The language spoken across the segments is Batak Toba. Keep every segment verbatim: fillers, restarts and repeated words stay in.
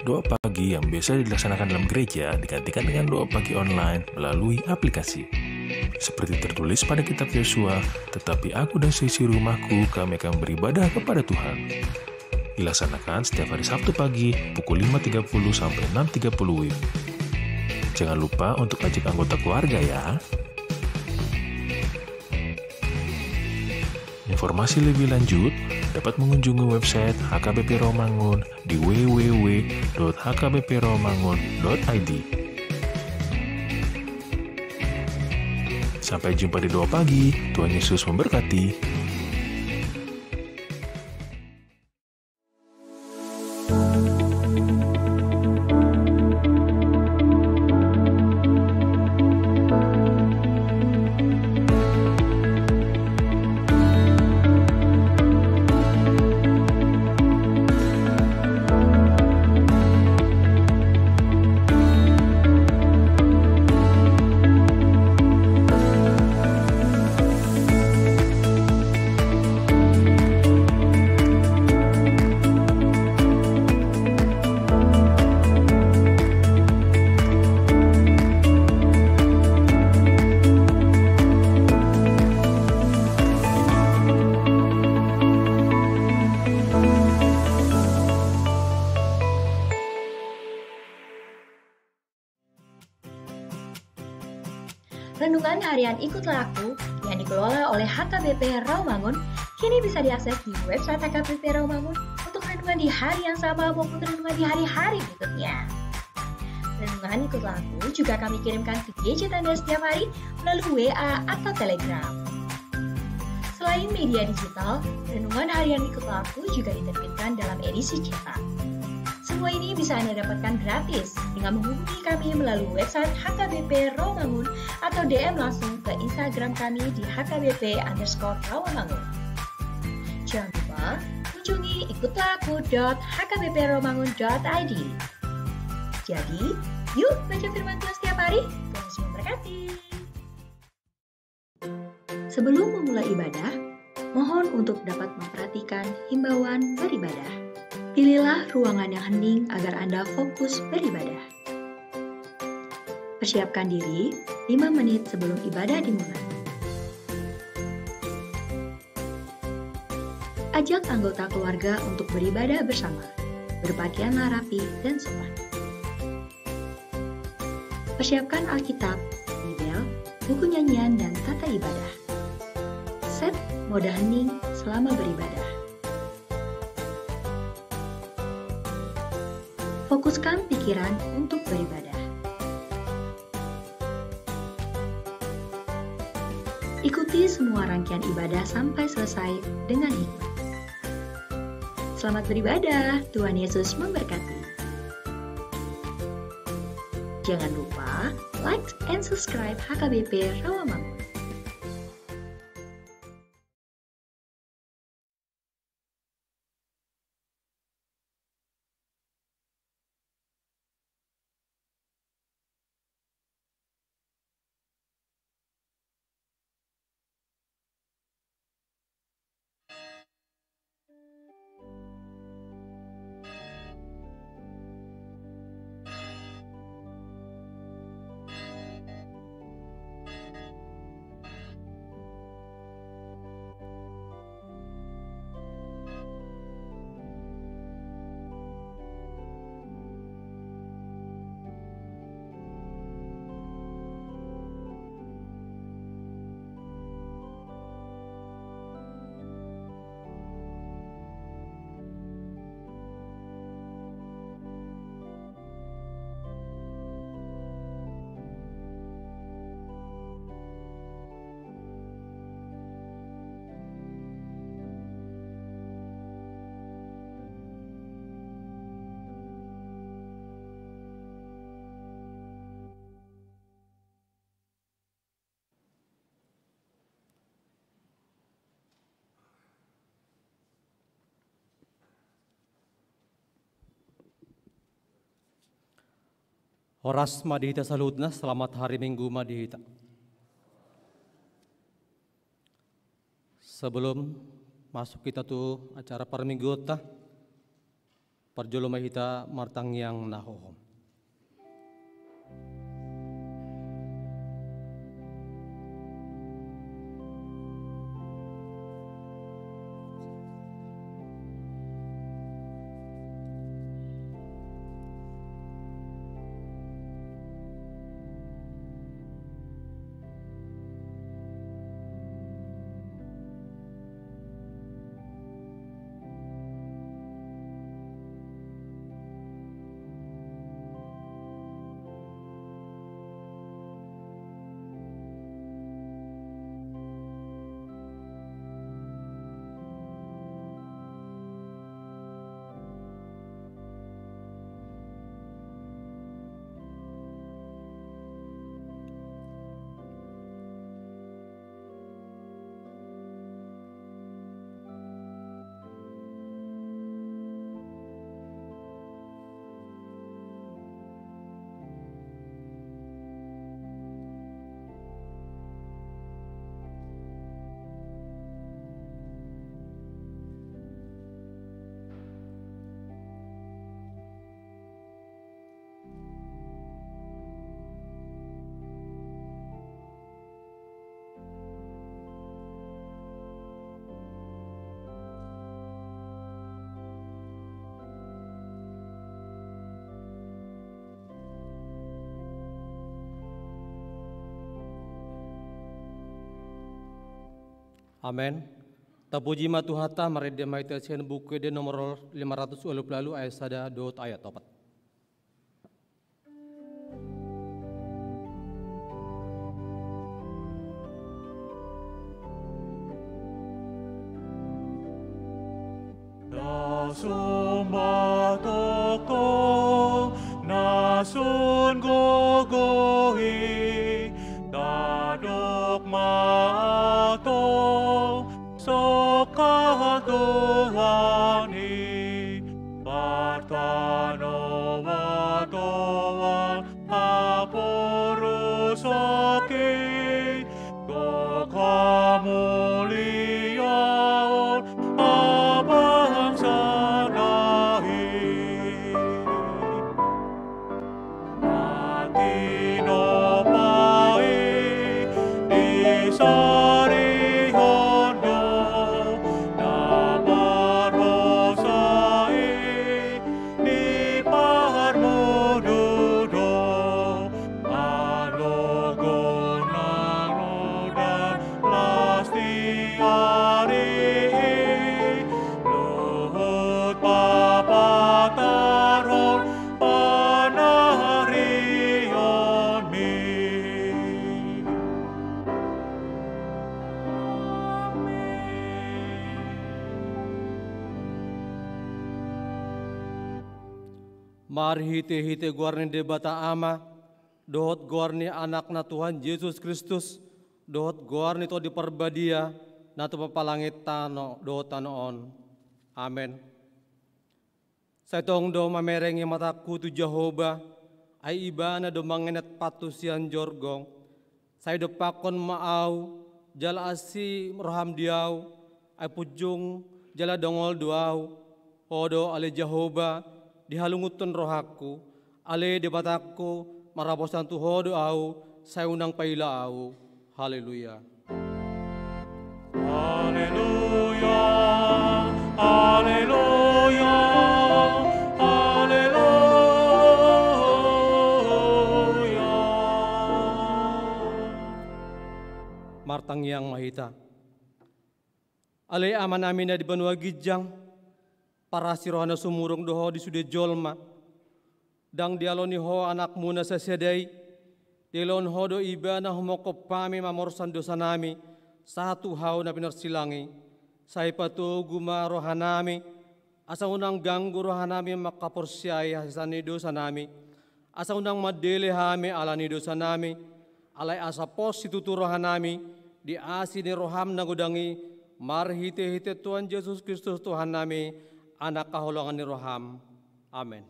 Doa pagi yang biasa dilaksanakan dalam gereja digantikan dengan doa pagi online melalui aplikasi. Seperti tertulis pada kitab Yosua, "Tetapi aku dan seisi rumahku, kami akan beribadah kepada Tuhan." Dilaksanakan setiap hari Sabtu pagi pukul lima tiga puluh sampai enam tiga puluh W I B. Jangan lupa untuk ajak anggota keluarga ya. Informasi lebih lanjut dapat mengunjungi website H K B P Rawamangun di w w w dot h k b p rawamangun dot i d. Sampai jumpa di Doa Pagi. Tuhan Yesus memberkati. Renungan Harian Ikutlah Aku yang dikelola oleh H K B P Rawamangun kini bisa diakses di website H K B P Rawamangun untuk renungan di hari yang sama maupun renungan di hari-hari berikutnya. Renungan Ikutlah Aku juga kami kirimkan ke gadget Anda setiap hari melalui W A atau Telegram. Selain media digital, Renungan Harian Ikutlah Aku juga diterbitkan dalam edisi cetak. Semua ini bisa Anda dapatkan gratis dengan menghubungi kami melalui website H K B P Rawamangun atau D M langsung ke Instagram kami di H K B P underscore Rawamangun. Jangan lupa kunjungi ikutlah aku dot h k b p rawamangun dot i d. Jadi, yuk baca firman Tuhan setiap hari. Tuhan Yesus memberkati. Sebelum memulai ibadah, mohon untuk dapat memperhatikan himbauan beribadah. Pilihlah ruangan yang hening agar Anda fokus beribadah. Persiapkan diri lima menit sebelum ibadah dimulai. Ajak anggota keluarga untuk beribadah bersama. Berpakaianlah rapi dan sopan. Persiapkan Alkitab, Bibel, buku nyanyian, dan tata ibadah. Set mode hening selama beribadah. Fokuskan pikiran untuk beribadah. Ikuti semua rangkaian ibadah sampai selesai dengan hikmat. Selamat beribadah, Tuhan Yesus memberkati. Jangan lupa like and subscribe H K B P Rawamangun. Horas ma di hita saluhutna, selamat hari Minggu ma di hita. Sebelum masuk kita tu acara parmingguonta, Parjolo ma hita martangiang na hohom. Amen. Tapuji ma Tuhanta, marende ma hita sian Buku Ende nomor lima ratus ualu pulu ualu, ayat sada dohot ayat opat. Na sumba tongtong, na sun gogo i, tadok ma antong, songkap Tuhan i, martano ma Tuhan haporus aki, gok hamuliaon habangsa na i. Na tinopa i disarihon do, na parhosa i diparmudu do, manogot na roda las di ari i, luhut papatarhon panarionmi. Amen. Marhitehite goar ni Debata Ama, dohot goar ni Anakna Tuhan Jesus Kristus, dohot goar ni Tondi Parbadia, na tumompa langit tano dohot tano on. Amen. Sai tong do mamereng i matangku tu Jahowa, ai Ibana do mangenat pathu sian jorgong. Sai dompakkon ma ahu, jala asi roham di ahu, ai punjung jala dongol do ahu. Ho do ale Jahowa, dihalungunhon rohangku, ale Debatangku, marhaposan tu Ho do ahu, sai unang paila ahu. Haleluya. Haleluya, haleluya, haleluya. Martangiang ma hita. Ale Amanami na di banua ginjang, parasi roha na sumurung do Ho di sude jolma. Ndang dialo ni Ho Anakmu na sasada i, dilehon Ho do Ibana humongkop hami mamorsan dosanami, sahat tu hau na pinarsilang i. Sai patogu ma rohanami, asa unang ganggu rohanami mangkaporseai hasesaan ni dosanami, asa unang mandele hami ala ni dosanami, alai asa pos situtu rohanami di asi ni roham na godang i, marhitehite Tuhan Jesus Kristus Tuhannami, Anak haholongan ni roham. Amen.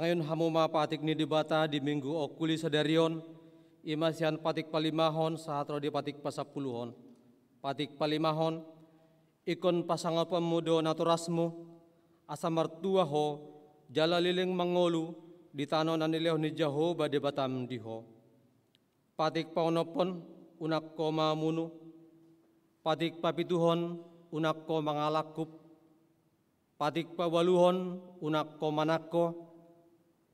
Tangihon hamu ma patik ni Debata di Minggu ongkuli sadari on, i ma sian patik palimahon sahat ro di patik pasampuluhon. Patik palimahon, ingkon pasangaponmu do natorasmu, asa martua ho, jala leleng mangolu di tano na nilehon ni Jahowa Debatam di ho. Patik paonomhon, unang ho mamunu. Patik papituhon, unang ho mangalangkup. Patik paualuhon, unang ho manangko.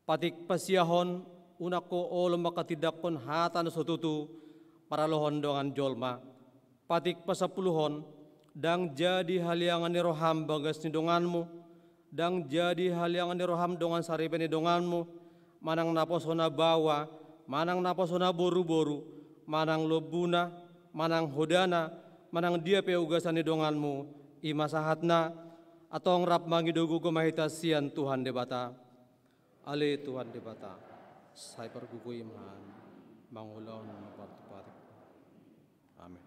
Patik pasiahon, unang ho olo manghatindanghon hata na so tutu maralohon dongan jolma. Patik pasampuluhon, ndang jadi haleangan ni roham bagas ni donganmu, ndang jadi haleangan ni roham dongan saripe ni donganmu, manang naposo na baoa, manang naposo na boruboru, manang lombuna, manang hodana, manang dia pe ugasan ni donganmu, i ma sahatna. Antong rap mangido gogo ma hita sian Tuhan Debata. Ale Tuhan Debata, sai pargogoi ma hami mangulahon partupatik. Amen.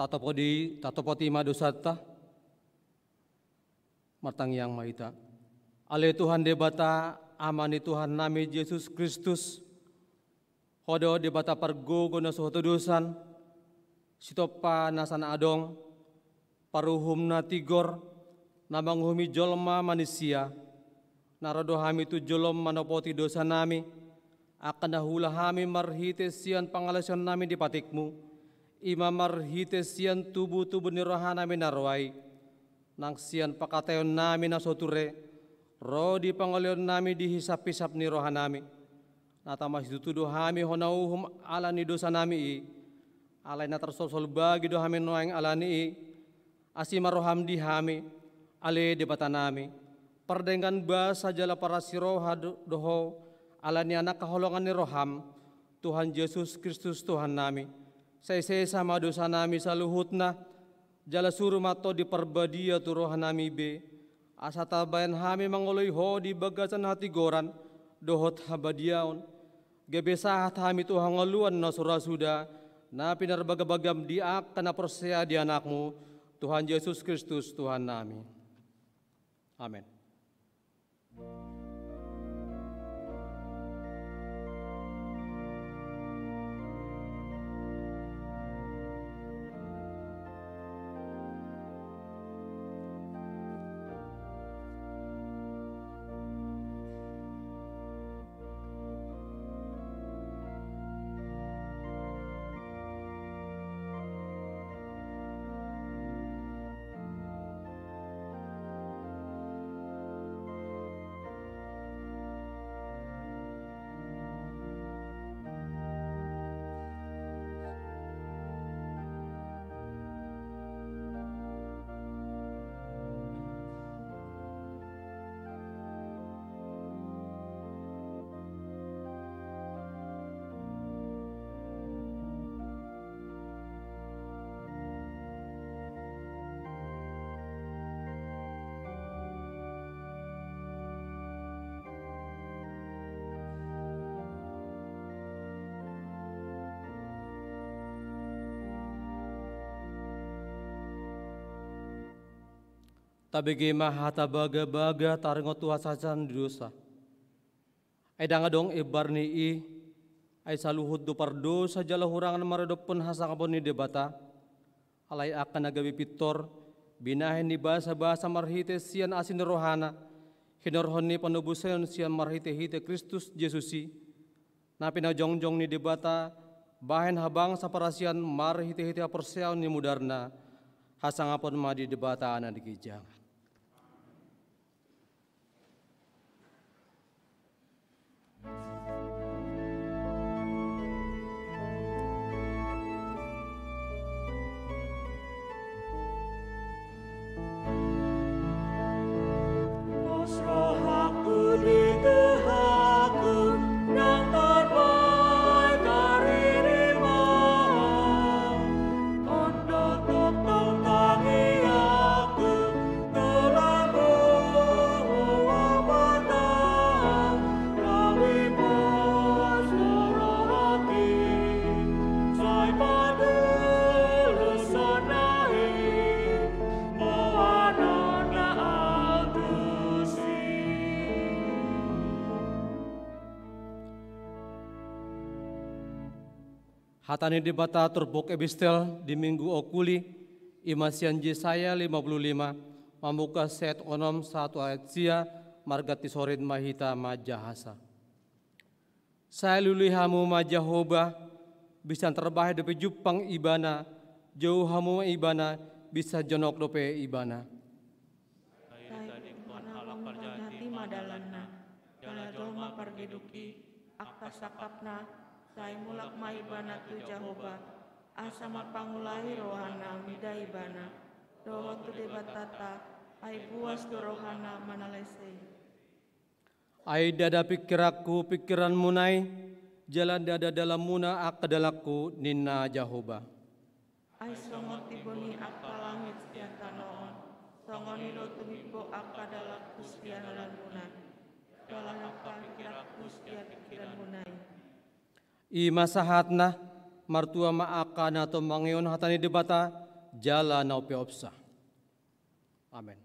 Tatopot i, tatopot i ma dosanta. Martangiang ma hita. Ale Tuhan Debata, Ama ni Tuhannami Jesus Kristus, Ho do Debata pargogo na so hutodosan, sitompa nasa na adong, paruhum na tigor, na manguhumi jolma manisia, na ro do hami tu jolom manopoti dosanami, angka na huula hami marhite sian pangalaosionnami di patikmu, i ma marhite sian tubutubu ni rohanami na ro ai, nang sian pangkataionnami na so ture, ro di pangaleonnami di hisaphisap ni rohanami. Na tama situtu do hami hona uhum ala ni dosanami i, alai na tarsolsol bagi do hami nuaeng ala ni i. Asi ma roham di hami, ale Debatanami, pardenggan basa jala parasi roha do, do Ho, ala ni anak haholongan ni roham, Tuhan Jesus Kristus Tuhannami. Sai sesa ma dosanami saluhutna, jala suru ma Tondi Parbadia tu rohanami be, asa tabaen hami mangoloi Ho di bagasan hatigoran dohot habadiaon, gabe sahat hami tu hangoluan na so ra suda, na pinarbagabagam di angka na porsea di Anakmu, Tuhan Jesus Kristus Tuhannami. Amen. Tabege ma hata bagabaga taringot tu hasesaan ni dosa. Ai ndang adong imbar ni i, ai saluhut do pardosa jala hurangan maradophon hasangapon ni Debata. Alai angka na gabe pintor, binahen ni basabasa marhite sian asi ni rohana, hinorhon ni panobuson sian marhitehite Kristus Jesus i, na pinajongjong ni Debata, bahen habangsa parasian marhitehite haporseaon ni mudarna, hasangapon ma di Debata na di ginjang. Hata ni Debata turpuk epistel di Minggu Okuli, i ma sian Jesaya lima puluh lima, mamungka ayat onom sahat tu ayat sia, marganti sorit ma hita manjahasa. Sai lului hamu ma Jahowa, bisa tarbahen dope jumpang Ibana, jou hamu ma Ibana, bisa jonok dope Ibana. Sai tadingkon halak parjahati ma dalanna, jala jolma pargeduk i, angka sangkapna, sai mulak ma ibana tu Jahowa, asa marpangulahi rohana mida ibana, dohot tu Debatanta, ai buas do rohana manalese i. Ai ndada pingkiranku pingkiranmuna i, jala ndada dalanmuna angka dalanku, ninna Jahowa. Ai songon timbo ni angka langit sian tano on, songon i do tumimbo angka dalanku sian dalanmuna, jala angka pingkiranku sian pingkiranmuna i. I ma sahatna, martua ma angka na tumangihon hata ni Debata, jala na umpeopsa. Amen.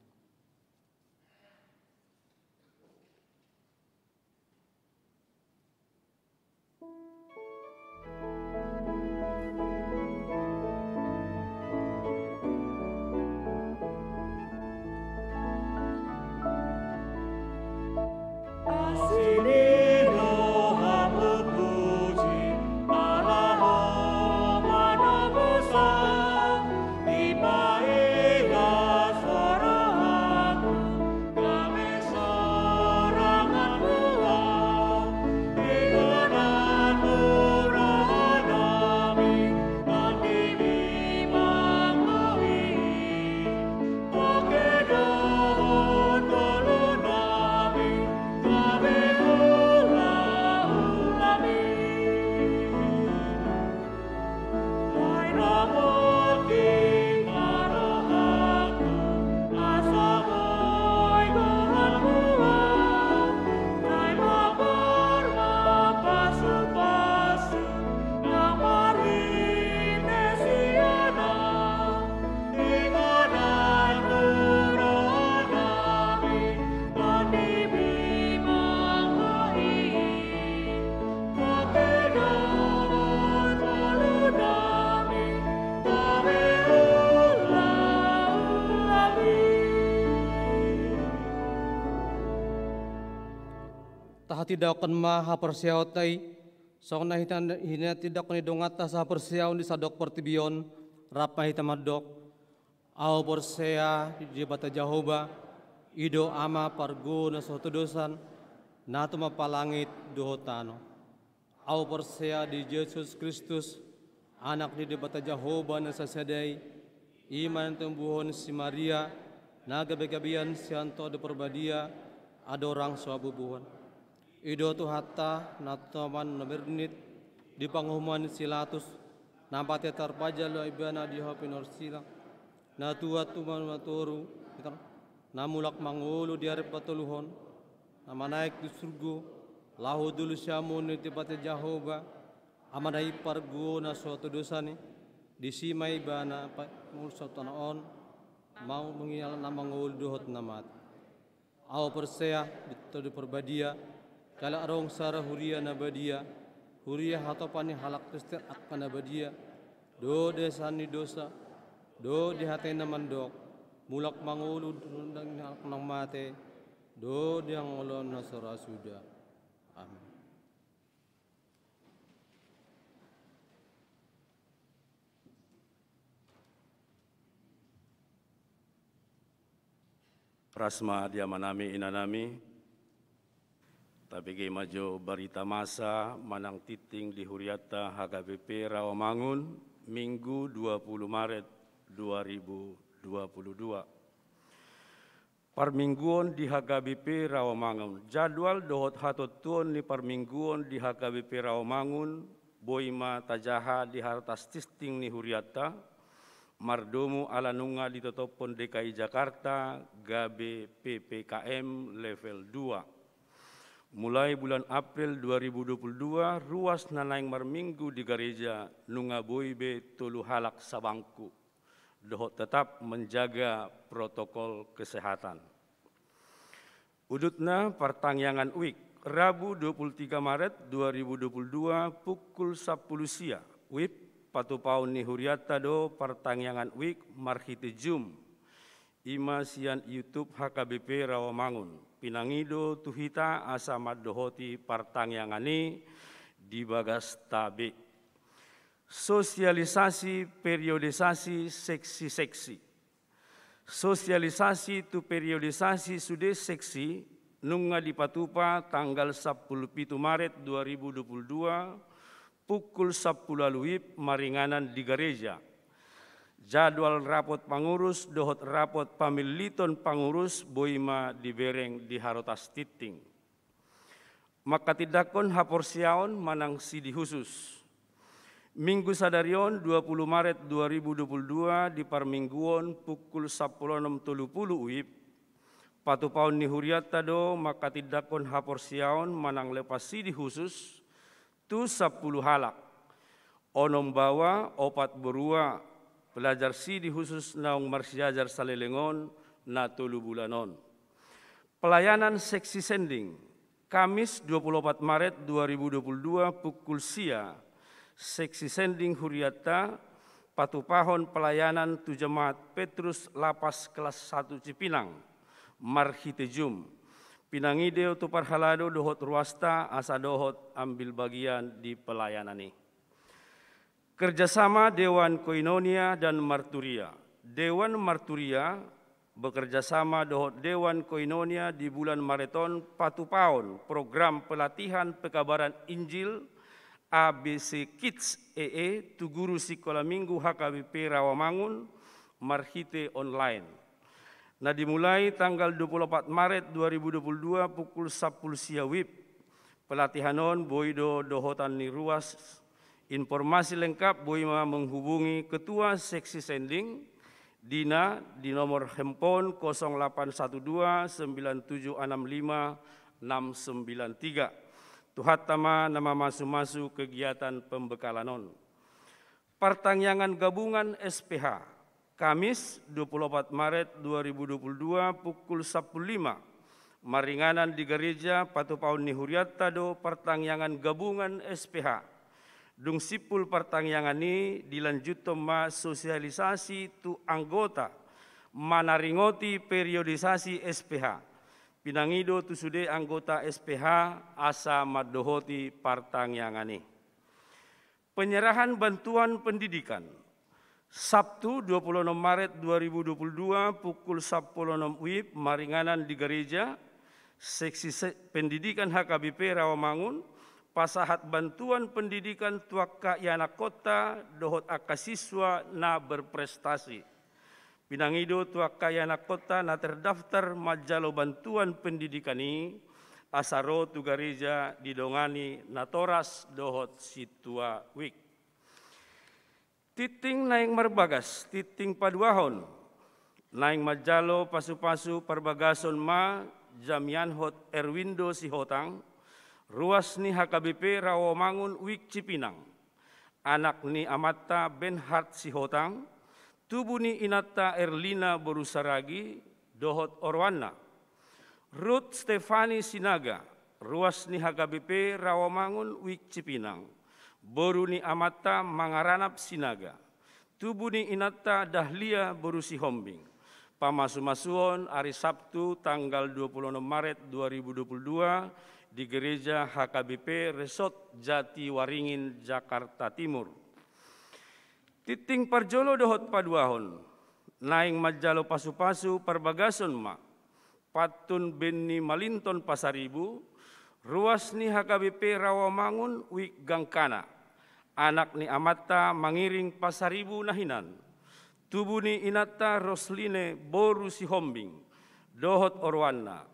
Tahatindangkon ma haporseaonta i, songon na hita-, hinatindangkon ni donganta sahaporseaon di sandok portibi on, rap ma hita mandok. Ahu porsea di Debata Jahowa, i do Ama pargogo na so hatodosan, na tumompa langit dohot tano. Ahu porsea di Jesus Kristus, Anak ni Debata Jahowa na sasada i, i ma na tinumbuhon si Maria, na gabegabean sian Tondi Parbadia, andorang so habubuhon. I do Tuhanta, na tuman na mernit, di panguhuman ni si Pilatus, na mate tarpajal do ibana di hau pinorsilang, na tuat tu banua toru, na mulak mangolu di ari patoluhon, na manaek tu surgo, laho dulu siamun ni Debata Jahowa, Amana i pargogo na so hatodosan i, disi ma ibana pa-, mangolu sian tano on, Mau mangihuthon na mangolu dohot na mate. Au porsea di Tondi Parbadia, jala adong sada huria na badia, huria hatopan ni halak Kristen angka na badia, dohot di hasesaan ni dosa, dohot di hata na mandok, mulak mangolu di rondang ni halak na mate, dohot di hangoluan na so ra suda. Amin. Horas ma di amanami, inanami. Tabege ma jo barita masa manang tingting di hurianta H K B P Rawamangun, Minggu dua puluh Maret dua ribu dua puluh dua. Parmingguon di H K B P Rawamangun. Jadwal dohot hatontuon ni parmingguon di H K B P Rawamangun boi ma tajaha di hartas tingting ni hurianta, mardomu ala nunga ditotophon D K I Jakarta gabe P P K M level dua. Mulai bulan April dua ribu dua puluh dua, ruas na naeng marminggu di gareja nunga boi be tolu halak sabangku, dohot tetap menjaga protokol kesehatan. Udutna partangiangan wijk, Rabu dua puluh tiga Maret dua ribu dua puluh dua pukul sampulu sia, wijk, patupaon ni hurianta do partangiangan wijk marhite Zoom, i ma sian YouTube H K B P Rawamangun. Pinangido tu hita asa mandohoti partangiangan i di bagasta be. Sosialisasi periodisasi seksi-seksi. Sosialisasi tu periodisasi sude seksi nunga dipatupa tanggal sampulu pitu Maret dua ribu dua puluh dua, pukul sampulu ualu wib maringanan di gareja. Jadwal rapot pangurus dohot rapot pamilliton pangurus boi ma dibereng di hartas tingting. Manghatindanghon haporseaon manang sidi husus. Minggu sadari on, dua puluh Maret dua ribu dua puluh dua, di parmingguon pukul sampulu onom tolu pulu wib, patupaon ni hurianta do manghatindanghon haporseaon manang lepas sidi husus tu sampulu halak. Onom baoa, opat borua, pelajar sidi husus naung marsiajar saleleng on, na tolu bulan on. Pelayanan seksi sending, Kamis dua puluh opat Maret dua ribu dua puluh dua pukul sia, seksi sending hurianta patupahon pelayanan tu jemaat Petrus Lapas kelas satu Cipinang, marhite Zoom. Pinangido tu parhalado dohot ruasta asa dohot ambil bagian di pelayanan i. Kerjasama Dewan Koinonia dan Marturia. Dewan Marturia bekerja sama dohot Dewan Koinonia di bulan Maret on patupahon program pelatihan pekabaran Injil A B C Kids E E tu guru sikola minggu H K B P Rawamangun marhite online. Na dimulai tanggal dua puluh opat Maret dua ribu dua puluh dua pukul sampulu sia wib. Pelatihan on boi do dohotan ni ruas. Informasi lengkap boi ma menghubungi ketua seksi sending, Dina, di nomor handphone kosong delapan satu dua sembilan tujuh enam lima enam sembilan tiga. Tuhanta ma na mamasumasu kegiatan pembekalan on. Partangiangan gabungan S P H. Kamis dua puluh opat Maret dua ribu dua puluh dua pukul sampulu lima. Maringanan di gareja patupahon ni hurianta do partangiangan gabungan S P H. Dung simpul partangiangan i dilanjuthon ma sosialisasi tu anggota manaringoti periodisasi S P H. Pinangido tu sude anggota S P H asa mandohoti partangiangan i. Penyerahan bantuan pendidikan. Sabtu dua puluh enam Maret dua ribu dua puluh dua pukul sampulu onom wib maringanan di gareja, seksi se-, pendidikan H K B P Rawamangun pasahat bantuan pendidikan tu angka ianakhonta dohot angka siswa na berprestasi. Pinangido tu angka ianakhonta na terdaftar manjalo bantuan pendidikan i asa ro tu gareja didongani natoras dohot sintua wijk. Tingting naeng marbagas, tingting paduahon. Naeng manjalo pasupasu parbagason ma Jamianhot Erwindo Sihotang, ruas ni H K B P Rawamangun wijk Cipinang. Anak ni amanta Benhart Sihotang, Tubu ni inanta Erlina boru Saragi dohot oroanna. Rut Stefani Sinaga, ruas ni H K B P Rawamangun, Wijk Cipinang, boru ni amanta Mangaranap Sinaga. Tubu ni inanta Dahlia boru Sihombing. Pamasumasuon ari Sabtu tanggal dua puluh enam Maret dua ribu dua puluh dua di Gereja H K B P Resort Jatiwaringin, Jakarta Timur. Tinting parjolo dohot paduahon, naeng manjalo pasupasu parbagason ma, pantun Benny Malinton Pasaribu, ruas ni H K B P Rawamangun, Wijk Gangkana, anak ni amanta Mangiring Pasaribu na hinan. Tubu ni inanta Rosline boru Sihombing dohot oroanna.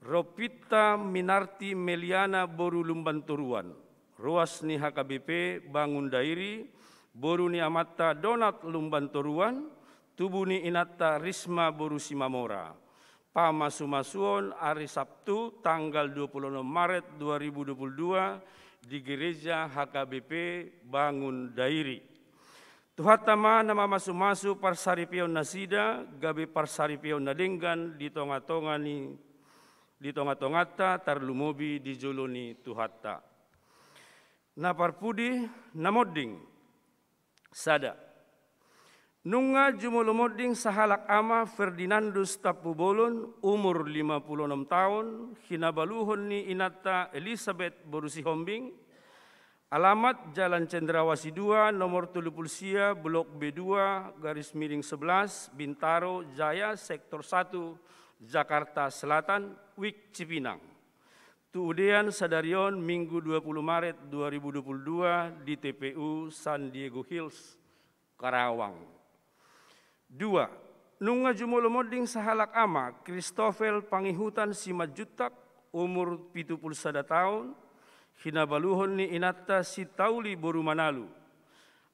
Rompinta Minarti Meliana boru Lumbantoruan, ruas ni H K B P Bangun Dairi, boru ni amanta Donat Lumbantoruan. Tubu ni inanta Risma boru Simamora. Pamasumasuon ari Sabtu tanggal dua puluh enam Maret dua ribu dua puluh dua di Gereja H K B P Bangun Dairi. Tuhanta ma na mamasumasu parsaripeon nasida, gabe parsaripeon na denggan di tongatonga ni, di tongatonganta, tarlumobi di jolo ni Tuhanta. Na parpudi, na monding. Sada. Nunga jumolo monding sahalak ama Ferdinandus Tampubolon, umur lima puluh enam taon, hinabaluhon ni inanta Elisabet boru Sihombing, alamat Jalan Cendrawasih dua, nomor tolu puluh sia, Blok B dua, garis miring sebelas, Bintaro Jaya, Sektor satu, Jakarta Selatan, Wijk Cipinang. Tu udean sadari on, Minggu dua puluh Maret dua ribu dua puluh dua, di T P U San Diego Hills, Karawang. Dua. Nunga jumolo monding sahalak ama Christophel Pangihutan Simanjuntak, umur pitu puluh sada taon, hinabaluhon ni inanta Sintauli boru Manalu.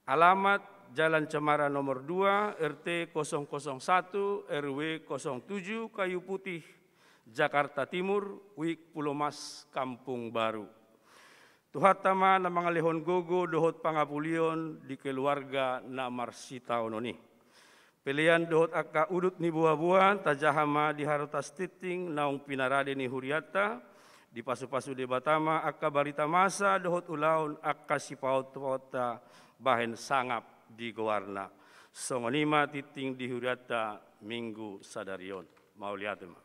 Alamat Jalan Cemara nomor dua, R T kosong kosong satu, R W kosong tujuh, Kayu Putih, Jakarta Timur, Wijk Pulomas, Kampung Baru. Tuhanta ma na mangalehon gogo dohot pangapulion di keluarga na marsitaonon i. Pelean dohot angka udut ni boaboa tajaha ma di harotas tinting naung pinarade ni hurianta, dipasupasu Debata ma angka barita masa dohot ulaon angka sipaotpaonta bahen sangap di goarna. Songon i ma tinting di hurianta Minggu sadari on. Mauliate ma.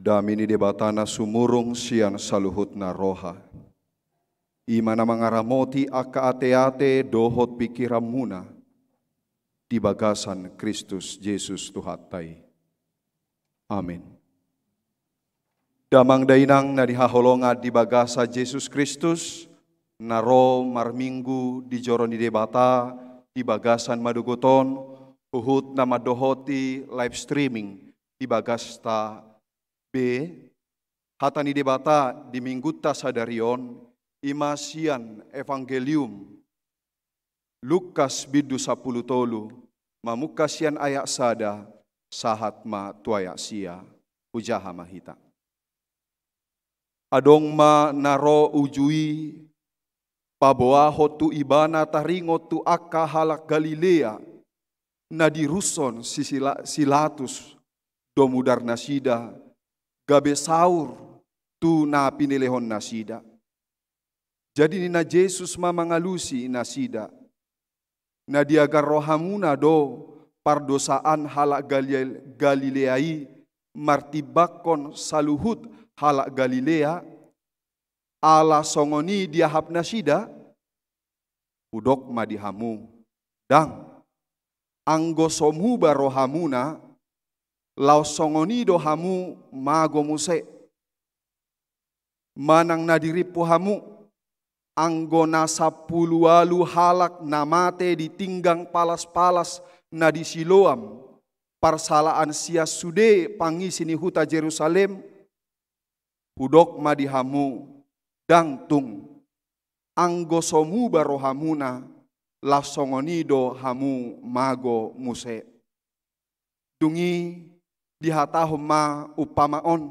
Dame ni Debata na sumurung sian saluhutna roha, i ma na mangaramoti angka ateate dohot pingkiranmuna di bagasan Kristus Jesus Tuhanta i. Amen. Damang dainang na hinaholongan di bagasan Jesus Kristus, na ro marminggu di joro ni Debata di bagasan madogoton, huhut na mandohoti live streaming di bagasta be. Hata ni Debata di minggunta sadari on, ima sian Evangelium Lukas bindu sampulu tolu, mamungka sian ayat sada, sahat ma tu ayat sia. Hujaha ma hita. Adong ma na ro uju i, paboahon tu ibana taringot tu angka halak Galilea, na dirushon si Sila-, si Pilatus, domu dar nasida, gabe saur tu na pinelehon nasida. Jadi ninna Jesus ma mangalusi nasida: Na diagal rohamuna do pardosaan halak Galil-, Galilea i martimbangkon saluhut halak Galilea, ala songon i diahap nasida? Hudok ma di hamu, ndang. Anggo so muba rohamuna, laos songon i do hamu mago muse. Manang na dirimpu hamu, anggo na sampulu ualu halak na mate di tinggang palas-palas na di Siloam, parsalaan sian sude pangisi ni huta Jerusalem? Hudok ma di hamu, ndang tung. Anggo so muba rohamuna, laos songon i do hamu mago muse. Dung i dihatahon ma umpama on: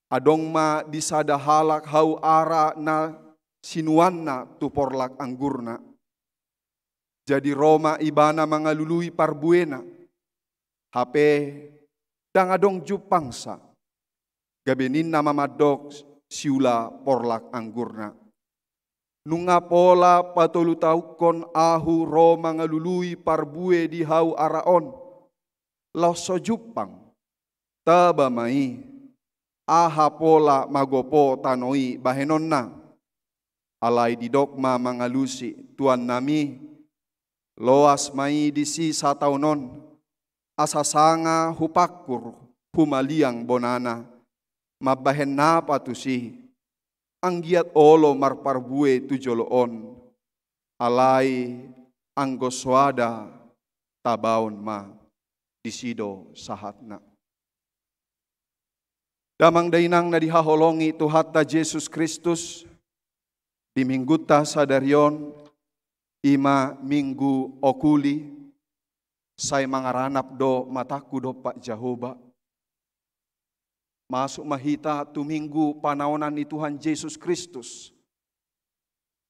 Adong ma di sada halak hau ara na sinuanna tu porlak anggurna. Jadi ro ma ibana mangalului parbuena, hape ndang adong jumpangsa. Gabe ninna ma mandok siula porlak anggurna: Nunga pola patolutaonkon ahu ro mangalului parbue di hau ara on, laos so jumpang. Taba ma i, aha pola magopo tano i bahenonna? Alai didok ma mangalusi tuannami: Loas ma i disi sataon on, asa sanga hupangkur humaliang bonana. Mambahen napa tusi? Anggiat olo marparbue tu jolo on. Alai anggo soada, tabaon ma, disi do sahatna. Damang dainang na dihaholongi Tuhanta Jesus Kristus, di minggunta sadari on, ima minggu okuli, sai mangaranap do matangku dompak Jahowa. Masuk ma hita tu minggu panaonan ni Tuhan Jesus Kristus.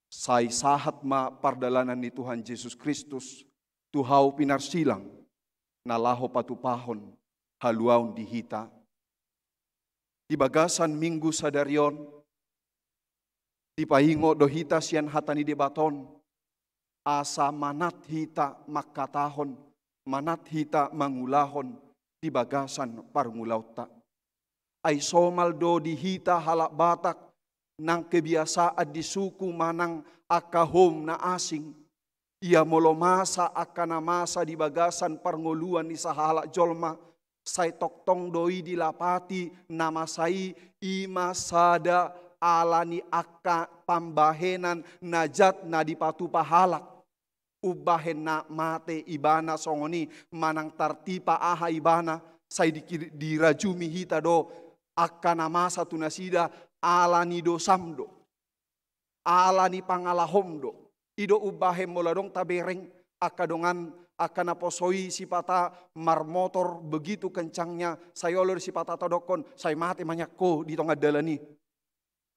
Sai sahat ma pardalanan ni Tuhan Jesus Kristus tu hau pinarsilang, na laho patupahon haluaon di hita. Di bagasan minggu sadari on, dipaingot do hita sian hata ni Debata on, asa manat hita mangkatahon, manat hita mangulahon di bagasan parngulaonta. Ai somal do di hita halak Batak, nang kebiasaan di suku manang angka houm na asing. Ia molo masa angka na masa di bagasan parngoluan ni sahalak jolma, sai tongtong do i dilapati na masa i, ima sada ala ni angka pambahenan na jat na dipatupa halak. Umbahen na mate ibana songon i, manang tartimpa aha ibana, sai di-, dirajumi hita do angka na masa tu nasida, ala ni dosam do, ala ni pangalahom do. I do umbahen molo adong tabereng angka dongan, angka naposo i sipata marmotor begitu kencangnya, sai olo do sipata tadokkon, sai mate ma nian ho di tonga dalan i.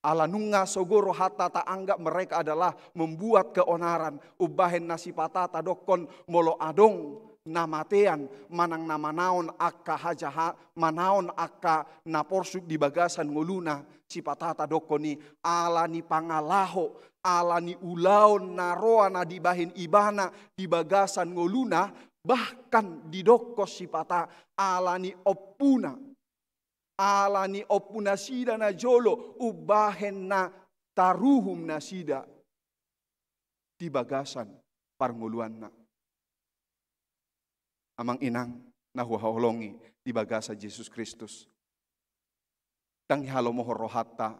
Ala nunga sogo rohanta taanggap mereka adalah membuat keonaran, umbahen na sipata tadokkon molo adong na matean, manang na manaon angka hajaha-, manaon angka na porsuk di bagasan ngoluna, sipata tadokkon i ala ni pangalaho, ala ni ulaon na roa na dibahen ibana di bagasan ngoluna, bahkan didokkon sipata ala ni ompuna. Ala ni ompu nasida na jolo, umbahen na taruhum nasida di bagasan parngoluanna. Amang inang na huhaholongi di bagasan Jesus Kristus. Ndang ihalomohon rohanta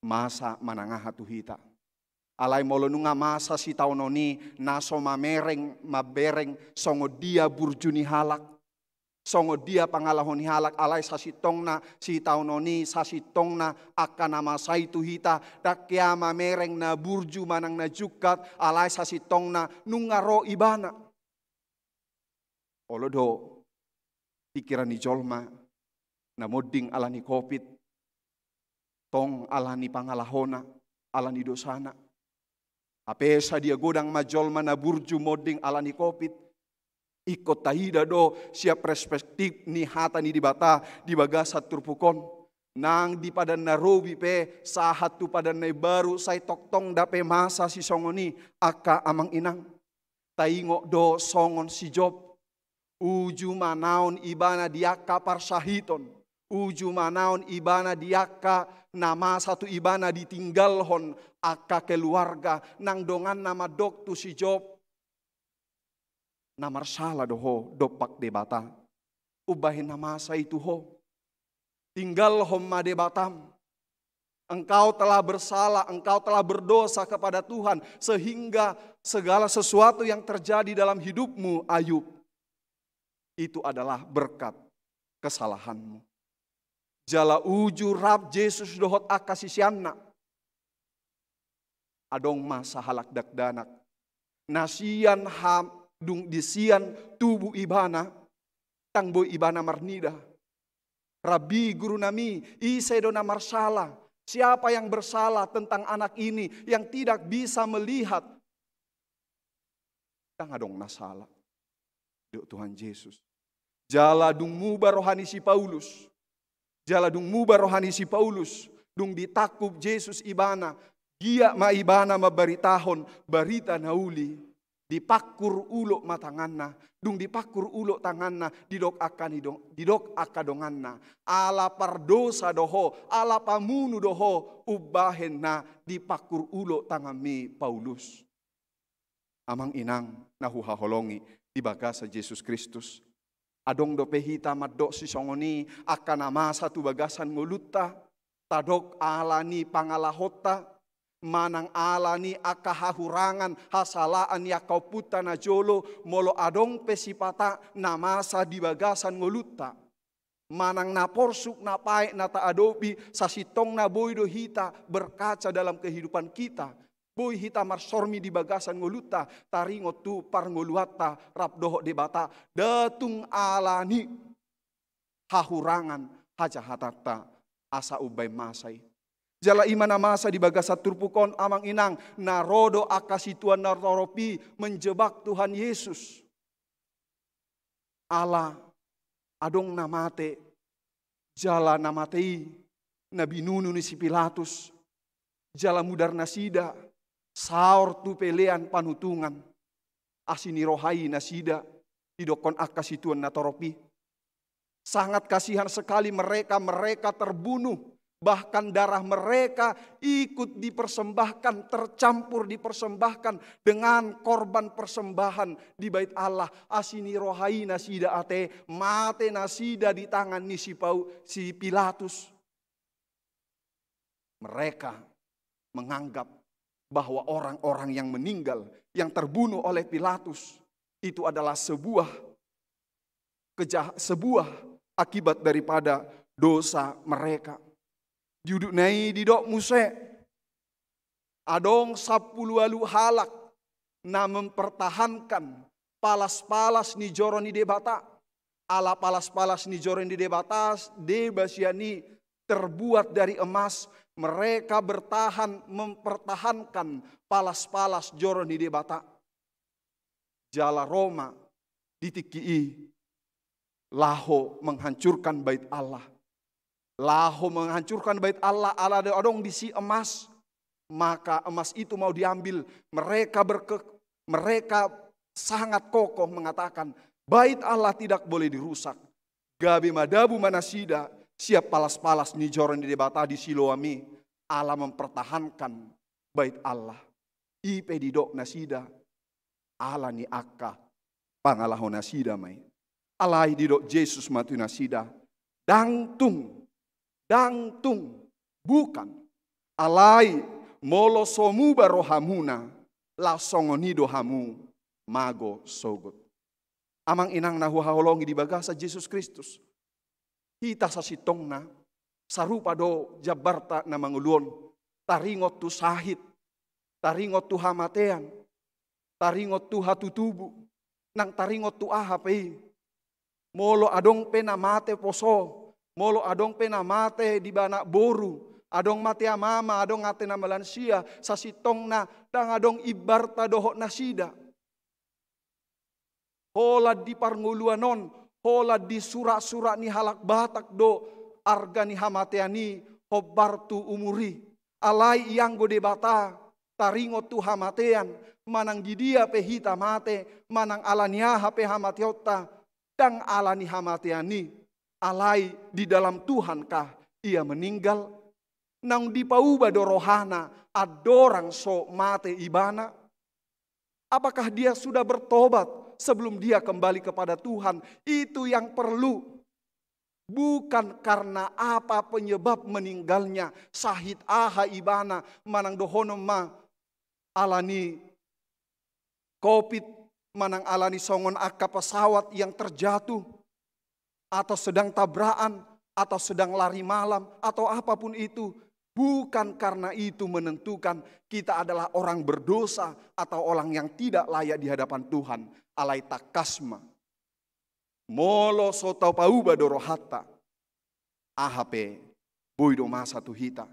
masa manang aha tu hita. Alai molo nunga masa sitaonon i na so mamereng, mabereng songon dia burju ni halak, songon dia pangalaho ni halak, alai sasintongna sitaonon i, sasintongna angka na masa i tu hita, ndang hea mamereng na burju manang na jungkat, alai sasintongna nunga ro ibana. Olo do pikiran ni jolma na monding ala ni covid, tong ala ni pangalahona, ala ni dosana. Hape sadia godang ma jolma na burju monding ala ni covid. Ingkon taida do sian perspektif ni hata ni Debata di bagasan turpuk on. Nang di Padan na Robi pe sahat tu Padan na Imbaru, sai tongtong dapot masa sisongon i, angka amang inang. Taingot do songon si Job, uju manaon ibana di angka parsahiton, uju manaon ibana di angka na masa tu ibana ditinggalhon angka keluarga, nang donganna mandok tu si Job, na marsala do ho dompak Debata, umbahen na masa i tu ho. Tinggalhon ma Debatam. Engkau telah bersalah, engkau telah berdosa kepada Tuhan, sehingga segala sesuatu yang terjadi dalam hidupmu, Ayub, itu adalah berkat kesalahanmu. Jala uju rap Jesus dohot angka siseanna, adong ma sahalak dakdanak na sian ha-, dung di sian tubu ibana, ndang boi ibana marnida, "Rabbi, guru nami, ise do na marsala? Siapa yang bersalah tentang anak ini yang tidak bisa melihat?" Ndang adong na sala, didok Tuhan Jesus. Jala dung muba roha ni si Paulus, jala dung muba roha ni si Paulus, dung ditangkup Jesus ibana, giat ma ibana mambaritahon barita na uli. Dipangkur ulok ma tanganna. Dung dipangkur ulok tanganna, didok angka ni do-, didok angka donganna, "Ala pardosa do ho, ala pamunu do ho, umbahen na dipangkur ulok tanganmi, Paulus." Amang inang na huhaholongi di bagasan Jesus Kristus, adong dope hita mandok sisongon i angka na masa tu bagasan ngolunta, tadok ala ni pangalahonta, manang ala ni angka hahurangan, hasalaan ni angka ompunta na jolo, molo adong pe sipata na masa di bagasan ngolunta, manang na porsuk na paet na taadopi, sasintongna boi do hita berkaca dalam kehidupan kita. Boi hita marsormi di bagasan ngolunta, taringot tu parngoluanta rap dohot Debata, nda tung ala ni hahurangan hajahatanta asa umbahen masa i. Jala i ma na masa di bagasan turpuk on, amang inang, na ro do angka situan na torop i menjebak Tuhan Yesus. Ala adong na mate, jala na mate i na binunu ni si Pilatus, jala mudar nasida saor tu pelean panutungan, asi ni roha i nasida, didokkon angka situan na torop i. Sangat kasihan sekali mereka, mereka terbunuh, bahkan darah mereka ikut dipersembahkan, tercampur dipersembahkan dengan korban persembahan di Bait Allah. Asi ni roha i nasida ate, mate nasida di tangan ni si Pau-, si Pilatus. Mereka menganggap bahwa orang-orang yang meninggal, yang terbunuh oleh Pilatus, itu adalah sebuah kejah-, sebuah akibat daripada dosa mereka. Di udutna i didok muse, adong sampulu ualu halak na mempertahankan palas-palas ni joro ni Debata. Ala palas-palas ni joro ni Debata, deba sian i terbuat dari emas, mereka bertahan mempertahankan palas-palas joro ni Debata. Jala ro ma di tingki i laho menghancurkan Bait Allah. Laho menghancurkan Bait Allah, ala adong disi emas, maka emas itu mau diambil. Mereka berke-, mereka sangat kokoh mengatakan, "Bait Allah tidak boleh dirusak." Gabe madabu ma nasida sian palas-palas ni joro ni Debata di Siloam i, ala mempertahankan Bait Allah. I pe didok nasida, ala ni angka pangalaho nasida ma i. Alai didok Jesus ma tu nasida, "Ndang tung, ndang tung, bukan. Alai molo so muba rohamuna, laos songon i do hamu mago sogot. Amang inang na huhaholongi di bagasan Jesus Kristus, hita sasintongna sarupa do jambarta na mangolu on, taringot tu sahit, taringot tu hamatean, taringot tu hatutubu, nang taringot tu aha pe i. Molo adong pe na mate poso, molo adong pe na mate di ibana boru, adong mate amama, adong mate na lansia, sasintongna ndang adong imbarta dohot nasida. Holan di parngoluan on, holan di surak-surak ni halak Batak do arga ni hamatean i hombar tu umur i. Alai ianggo Debata taringot tu hamatean, manang di dia pe hita mate, manang ala ni aha pe hamateonta, ndang ala ni hamatean i, alai di dalam Tuhankah ia meninggal? Naung dipauba do rohana andorang so mate ibana? Apakah dia sudah bertobat sebelum dia kembali kepada Tuhan? Itu yang perlu. Bukan karena apa penyebab meninggalnya, sahit aha ibana, manang dohonon ma ala ni covid, manang ala ni songon angka pesawat yang terjatuh, atau sedang tabrakan, atau sedang lari malam, atau apapun itu. Bukan karena itu menentukan kita adalah orang berdosa atau orang yang tidak layak di hadapan Tuhan. Alai tangkas ma, molo so tapauba do rohanta, aha pe boi do masa tu hita.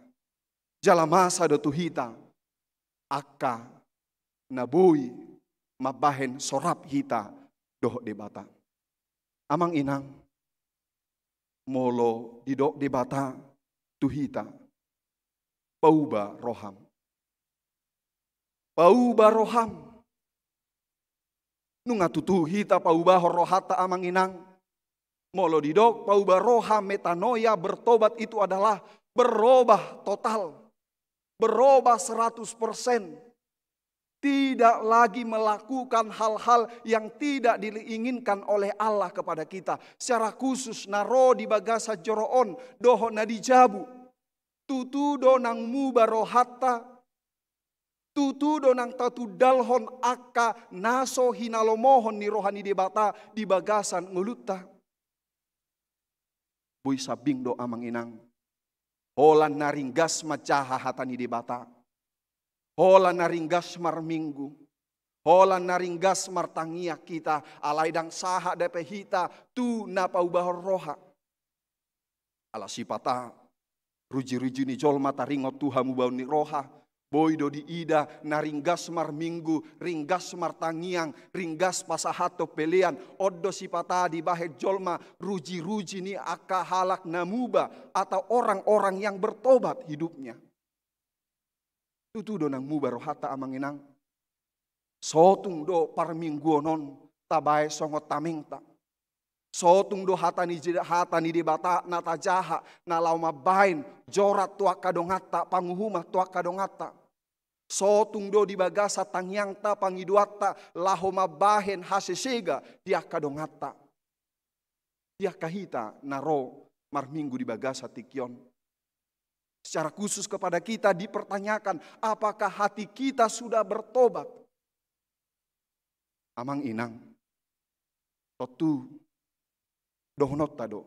Jala masa do tu hita angka na boi mambahen so rap hita dohot Debata. Amang inang, molo didok Debata tu hita, pauba roham. Pauba roham. Nunga tutu hita paubahon rohanta, amang inang? Molo didok pauba roha, metanoia, bertobat, itu adalah berubah total, berubah seratus persen. Tidak lagi melakukan hal-hal yang tidak diinginkan oleh Allah kepada kita. Secara khusus na ro di bagasan joro on dohot na di jabu. Tutu do nang muba rohanta, tutu do nang tatundalhon angka na so hinalomohon ni roha ni Debata di bagasan ngolunta. Boi sambing do, amang inang, holan na ringgas manjaha hata ni Debata, holan na ringgas marminggu, holan na ringgas martangiang hita, alai ndang sahat dope hita tu na paubahon roha. Ala sipata ruji-ruji ni jolma taringot tu hamubaon ni roha, boi do diida na ringgas marminggu, ringgas martangiang, ringgas pasahathon pelean. On do sipata dibahen jolma ruji-ruji ni angka halak na muba atau orang-orang yang bertobat hidupnya. Tutu do nang muba rohanta, amang inang? Sotung do parmingguon on tabahen songon tamengta? Sotung do hata ni, hata ni Debata na tajaha na laho mambahen jorat tu angka donganta, panguhuman tu angka donganta? Sotung do di bagasan tangiangta, pangidoanta laho mambahen hasesega di angka donganta? Di angka hita na ro marminggu di bagasan tingki on, secara khusus kepada kita dipertanyakan, apakah hati kita sudah bertobat? Amang inang, tontu dohononta do,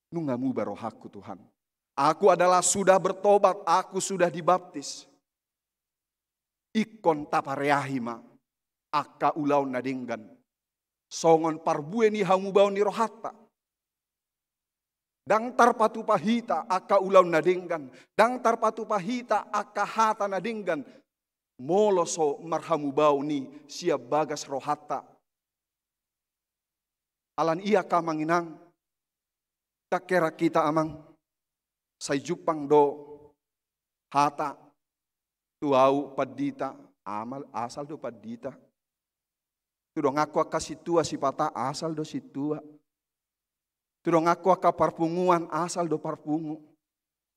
nunga muba rohangku, Tuhan. Aku adalah sudah bertobat, aku sudah dibaptis. Ingkon tapareahi ma angka ulaon na denggan songon parbue ni hamubaon ni rohanta. Ndang tarpatupa hita angka ulaon na denggan, ndang tarpatupa hita angka hata na denggan, molo so marhamubaon i sian bagas rohanta. Ala ni i angka amang inang, ndang heran hita, amang, sai jumpang do hata tu au pandita, amal, asal do pandita. Tu donganku angka sintua sipata, asal do sintua. Tu donganku angka parpunguan, asal do parpungu.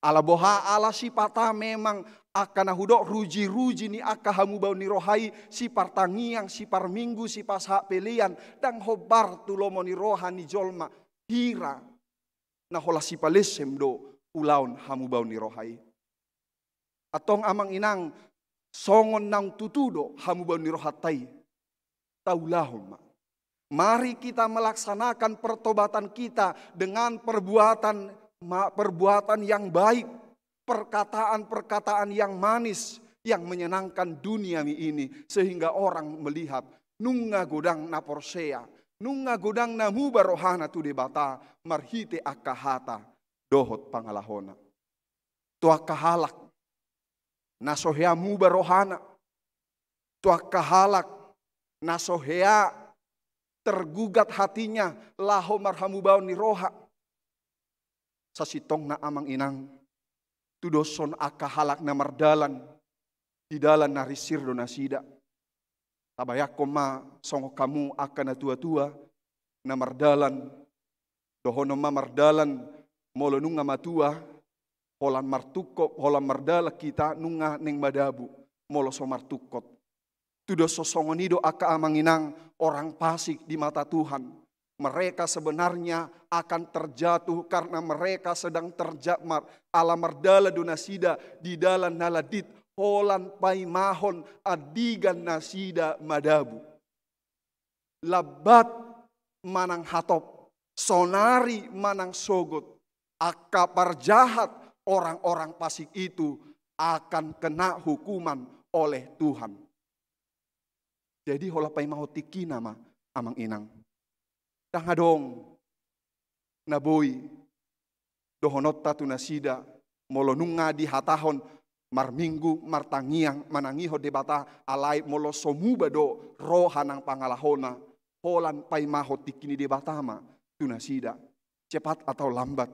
Ala boha? Ala sipata memang angka na hudok ruji-ruji ni angka hamubaon ni roha i, sipartangiang, siparminggu, sipasahat pelean, ndang hombar tu lomo ni roha ni jolma hira na holan sipalessem do ulaon hamubaon ni roha i. Antong amang inang, songon naung tutu do hamubaon ni rohanta i, taulahon ma. Mari kita melaksanakan pertobatan kita dengan perbuatan ma-, perbuatan yang baik, perkataan-perkataan yang manis, yang menyenangkan dunia ini, sehingga orang melihat nunga godang na porsea, nunga godang na muba rohana tu Debata marhite angka hata dohot pangalahona. Tu angka halak na so hea muba rohana, tu angka halak na so hea tergugat hatinya laho marhamubaon ni roha. Sasintongna amang inang, tudoshon angka halak na mardalan di dalan na rinsir do nasida. Tabayangkon ma songon hamu angka na tua-tua na mardalan, dohonon ma mardalan, molo nunga matua, holan martungkot, holan mardalan hita nunga naeng madabu, molo so martungkot. Tudoshon songon i do angka amang inang orang fasik di mata Tuhan. Mereka sebenarnya akan terjatuh karena mereka sedang terja-, mar-, ala mardalan do nasida di dalan na landit, holan paimahon andigan nasida madabu. Lambat manang hatop, sonari manang sogot, angka parjahat orang-orang fasik itu akan kena hukuman oleh Tuhan. Jadi holan paimahon tingkina ma amang inang. Ndang adong na boi dohononta tu nasida, molo nunga dihatahon marminggu, martangiang, manangihon Debata, alai molo so muba do roha nang pangalahona, holan paimahon tingki ni Debata ma tu nasida, cepat atau lambat,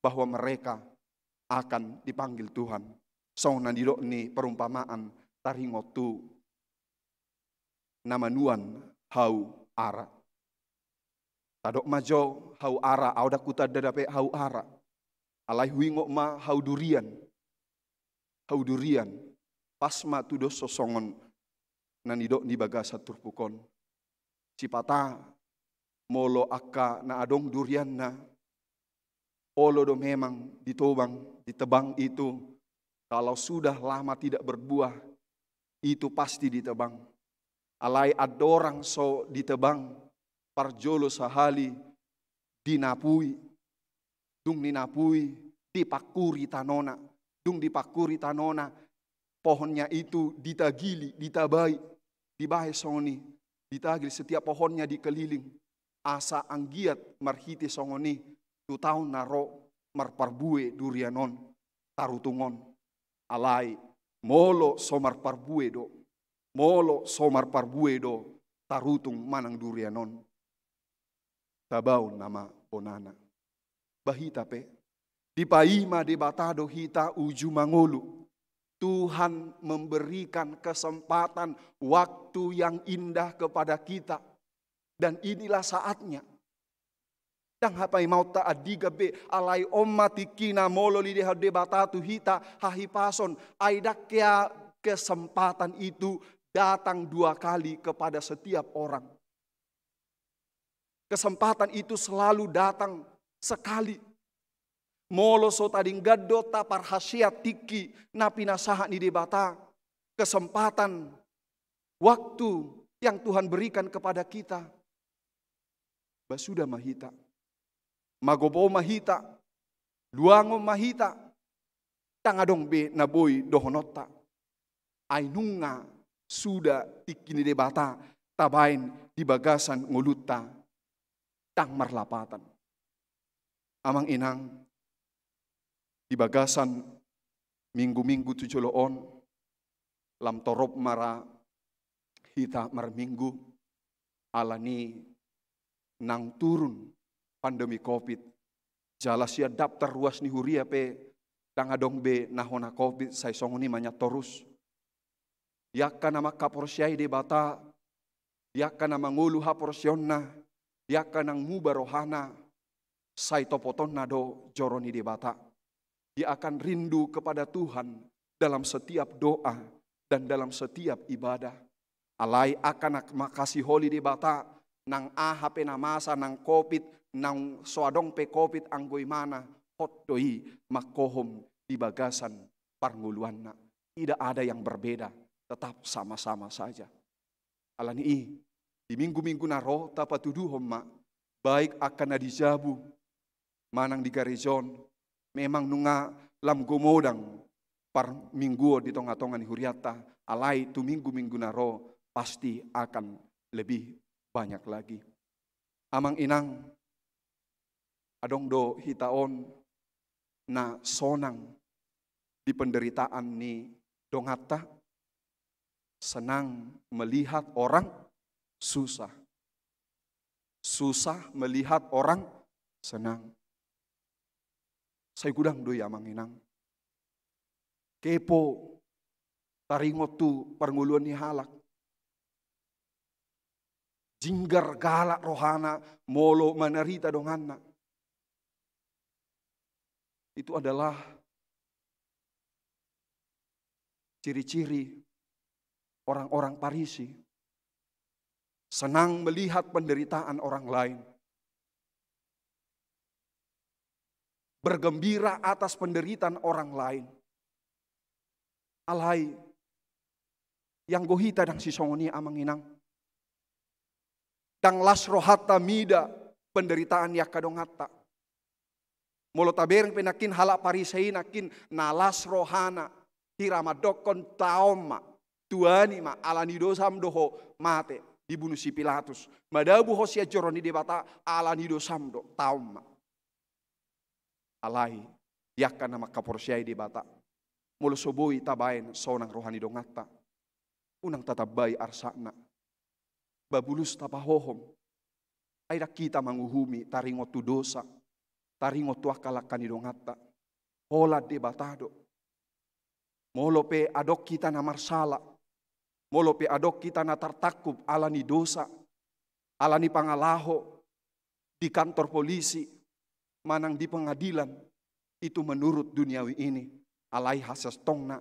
bahwa mereka akan dipanggil Tuhan. Songon na nidok ni perumpamaan taringot tu na manuan hau ara. Tadok ma jo hau ara, au ndang hutanda dope hau ara. Alai huingot ma hau durian. Hau durian. Pas ma tudoshon songon na nidok ni bagasan turpuk on. Sipata molo angka na adong durianna, olo do memang ditobang, ditebang itu. Kalau sudah lama tidak berbuah, itu pasti ditebang. Alai andorang so ditebang, parjolo sahali dinapui, dung ninapui, dipangkuri tanona, dung dipangkuri tanona, pohonnya itu ditagili, ditabai, dibahen songon i, ditagil setiap pohonnya dikeliling, asa anggiat marhite songon i tu taon na ro marparbue durian on, tarutung on. Alai molo so marparbue do, molo so marparbue do tarutung manang durian on, tabaon nama bonana. Ba hita pe, dipaima Debata do hita uju mangolu. Tuhan memberikan kesempatan, waktu yang indah kepada kita. Dan inilah saatnya. Ndang hapaimaonta andigan be, alai on ma tingkina molo dilehon Debata tu hita hahipason, ai ndang hea kesempatan itu datang dua kali kepada setiap orang. Kesempatan itu selalu datang sekali. Molo so tadinggan do taparhasea tingki na pinasahat ni Debata, kesempatan, waktu yang Tuhan berikan kepada kita, ba suda ma hita. Magopo ma hita. Luangon ma hita. Ndang adong be na boi dohononta. Ai nunga suda tingki ni Debata tabaen di bagasan ngolunta, ndang marlapatan. Amang inang, di bagasan minggu-minggu tu jolo on, lam torop ma ra hita marminggu, alani nang turun pandemi covid. Jala sian daptar ruas ni huria pe ndang adong be na hona covid, sai songon i ma nian torus. Di angka na mangkaporseai Debata, di angka na mangolu haporseaonna, di angka nang muba rohana, sai topotonna do joro ni Debata. Dia akan rindu kepada Tuhan dalam setiap doa dan dalam setiap ibadah. Alai angka na mangkasiholi Debata, nang aha pe na masa, nang covid, nang so adong pe covid, anggo imana hot do i manghohom di bagasan parngoluanna. Tidak ada yang berbeda, tetap sama-sama saja. Alani i, di minggu-minggu na ro tapatuduhon ma, baik angka na di jabu manang di gareja on, memang nunga lam gomodang parmingguon di tonga-tonga ni hurianta, alai tu minggu-minggu na ro pasti akan lebih banyak lagi. Amang inang, adong do hita on na sonang di penderitaan ni donganta, senang melihat orang susah. Susah melihat orang senang. Sai godang do i amang inang. Kepo taringot tu parngoluan ni halak. Jinggar galak rohana molo manarita donganna. Itu adalah ciri-ciri orang-orang Parisi. Senang melihat penderitaan orang lain. Bergembira atas penderitaan orang lain. Alai, ianggo hita ndang sisongon i amang inang. Ndang las rohanta mida penderitaan ni angka donganta. Molo tabereng pe nangkin halak Parisi i nangkin na las rohana, hira mandokkon taon ma, tuani ma, alani dosam do ho mate, dibunu si Pilatus. Madabu ho sian joro ni Debata, alani dosam do, taon ma. Alai, di angka na mangkaporseai Debata, molo so boi tabaen sonang roha ni donganta, unang tatambai arsakna. Ba bulus tapahohom. Ai ndang hita manguhumi taringot tu dosa, taringot tu angka langka ni donganta. Holan Debata do. Molo pe adong hita na marsala, molo pe adong hita na tartangkup alani dosa, alani pangalaho di kantor polisi, manang di pengadilan, itu menurut duniawi ini. Alai hasintongna,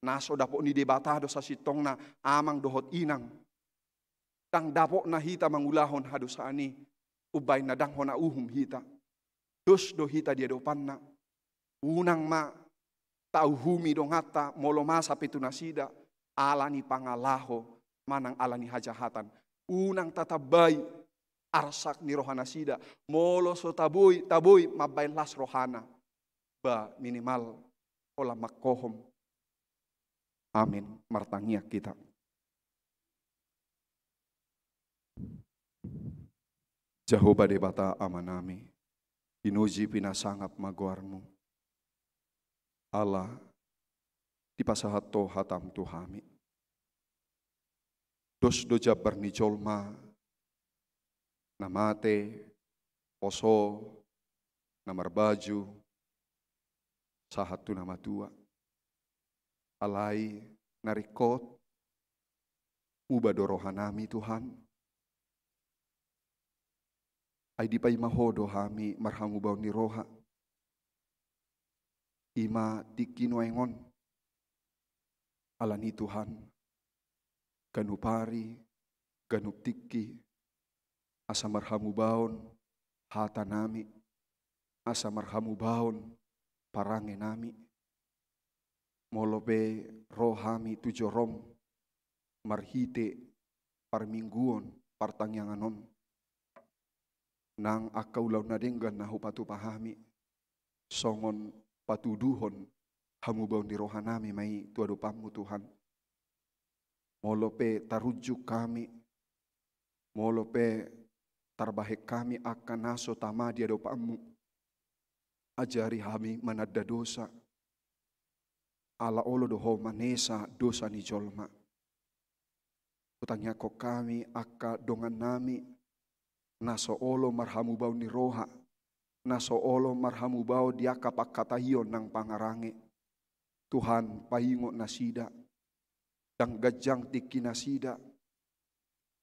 na so dapot ni Debata do sasintongna, amang dohot inang. Ndang dapotna hita mangulahon hadosaan i, umbahen na ndang hona uhum hita. Dos do hita di adopanna. Unang ma tauhumi donganta molo masa pe tu nasida, alani pangalaho manang alani hajahatan. Unang tatambai arsak ni rohanasida, molo so taboi, taboi mambaen las rohana. Ba minimal holan manghohom. Amin. Martangiang hita. Jahowa Debata Amanami, pinuji pinasangap ma goarmu. Ala dipasahat Ho hatam tu hami. Dos do jambar ni jolma, na mate, poso, na marbaju, sahat tu na matua. Alai na ringkot, uba do rohanami Tuhan. Ai dipaima Ho do hami marhamubaon ni roha. I ma tingki nuaeng on. Alani Tuhan, ganup ari, ganup tingki, asa marhamubaon hatanami, asa marhamubaon parangenami. Molo pe ro hami tu jorom marhite parmingguon partangiangan on, nang angka ulaon na denggan na hupatupa hami, songon patuduhon hamubaon ni rohanami ma i tu adopanmu Tuhan. Molo pe tarunjuk hami, molo pe tarbahen hami angka na so tama di adopanmu, ajari hami mananda dosa, ala olo do Ho manesa dosa ni jolma. Hutangiangkon hami angka dongannami, na so olo marhamubaon ni roha, na so olo marhamubaon di angka pangkataion nang pangarange. Tuhan, paingot nasida, ndang ganjang tingki nasida,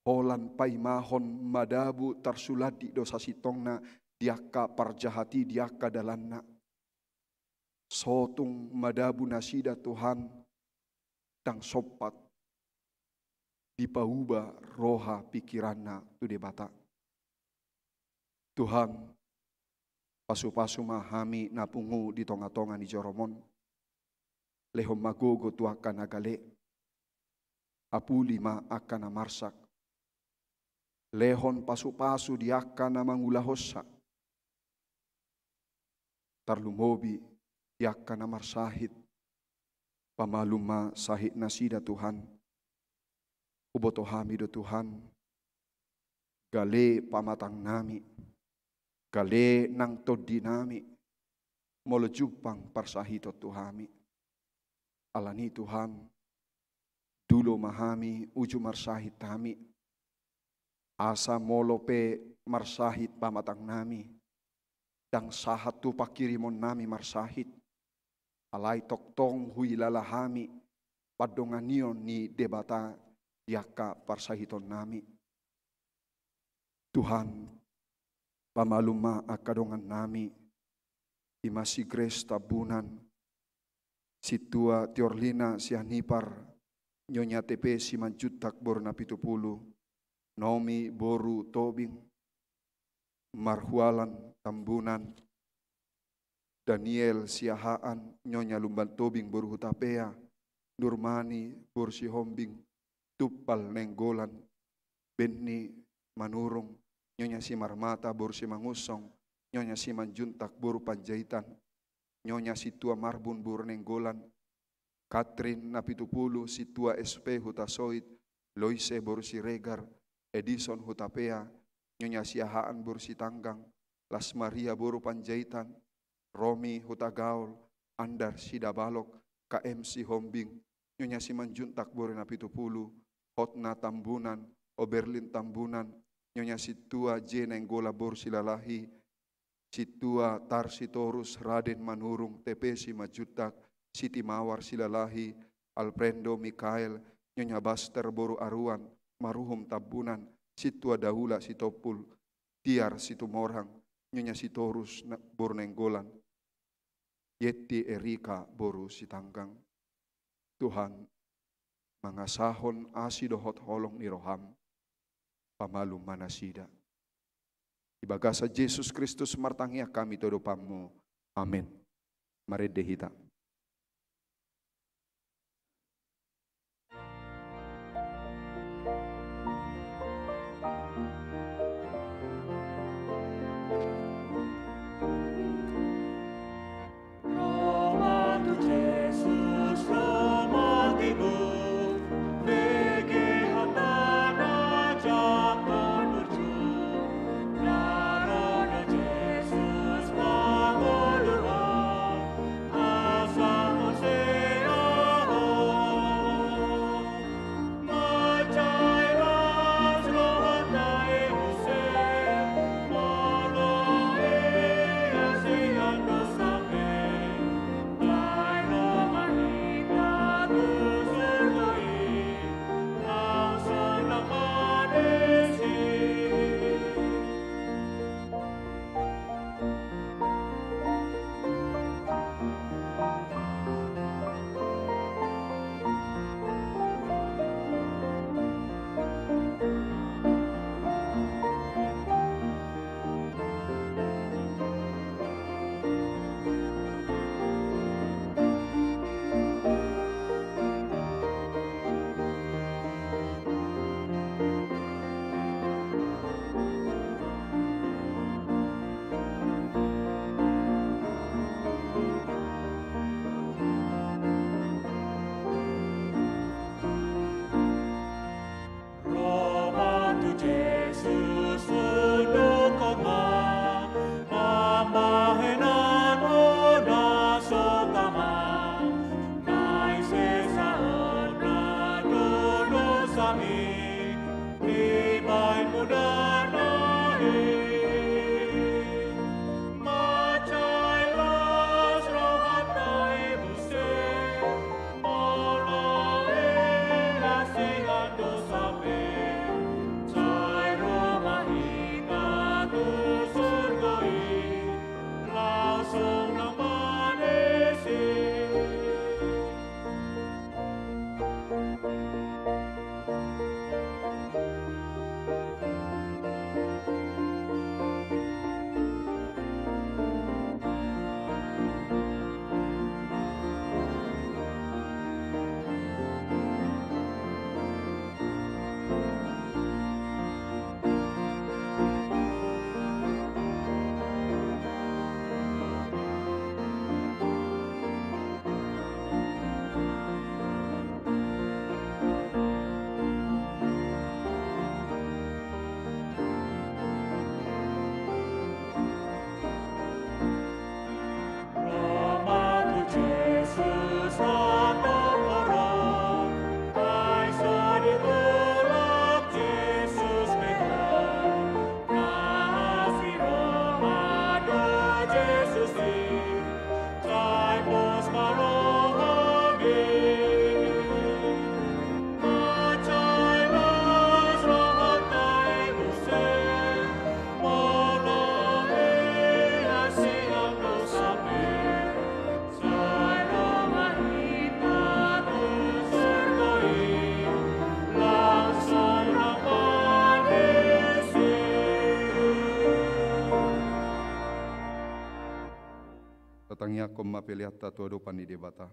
holan paimahon madabu tarsulandik do sasintongna di angka parjahat i di angka dalanna. Sotung madabu nasida Tuhan, ndang sompat dipauba roha pingkiranna tu Debata. Tuhan, pasupasu ma hami na pungu di tongatonga ni jorom on. Lehon ma gogo tu angka na gale. Apuli ma angka na marsak. Lehon pasupasu di angka na mangulahonsa. Tarlumobi di angka na marsahit. Pamalum ma sahit nasida, Tuhan. Huboto hami do, Tuhan, gale pamatangnami, gale nang tondinami, molo jumpang parsahiton tu hami. Alani, Tuhan, dulo ma hami uju marsahit hami, asa molo pe marsahit pamatangnami, ndang sahat tu panghirimonnami marsahit, alai tongtong huilala hami pandonganion ni Debata di angka parsahitonnami. Tuhan, pamalum ma angka dongannami, i ma si Grace Tambunan, Sintua Tiorlina Sianipar, Nyonya T P Simanjuntak boru na pitupulu, Nomi boru Tobing, Marhualan Tambunan, Daniel Siahaan, Nyonya Lumban Tobing boru Hutapea, Nurmani boru Sihombing, Tumpal Nainggolan, Benni Manurung, Nyonya Simarmata boru Simangunsong, Nyonya Simanjuntak boru Panjaitan, Nyonya Sintua Marbun boru Nainggolan, Katrin na pitupulu, Sintua S P Hutasoit, Loise boru Siregar, Edison Hutapea, Nyonya Siahaan boru Sitanggang, Las Maria boru Panjaitan, Romi Hutagaol, Andar Sidabalok, K M Sihombing, Nyonya Simanjuntak boru na pitupulu, Hotna Tambunan, Oberlin Tambunan, Nyonya Sintua J Nainggolan boru Silalahi, Sintua Tar Sitorus, Raden Manurung, T P Simanjuntak, Siti Mawar Silalahi, Alprendo Mikael, Nyonya Baster boru Aruan, Maruhum Tambunan, Sintua Daula Sitompul, Tiar Situmorang, Nyonya Sitorus na-, boru Nainggolan, Yetti Erika boru Sitanggang. Tuhan, mangasahon asi dohot holong ni roham, pamalum ma nasida. Di bagasan Jesus Kristus martangiang hami tu adopanmu. Amen. Marende hita. Ro ma tu Jesus, tunduk ho ma, mambahen anakmu na so tama, na ise saut na tu dosami, dibahen mudana i. Mansai las rohanta i muse, molo i las sian dosa pe, sai ro ma hita tu surgo i, laos sonang ma disi. hapeleanta tu adopan ni Debata.